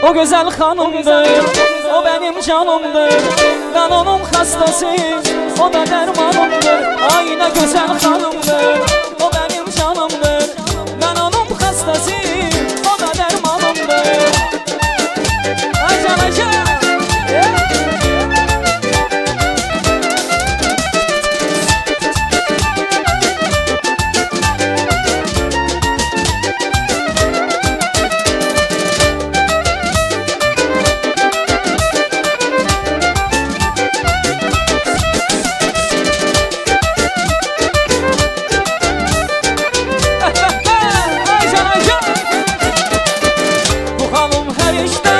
O güzel hanımdır, o benim canımdır. Ben onun hastasıyım, o da dermanımdır. Ay ne güzel hanımdır, o benim canımdır. Ben onun hastasıyım, o da dermanımdır. Aycan Aycan. Aycan Aycan. Bu hanım her işte.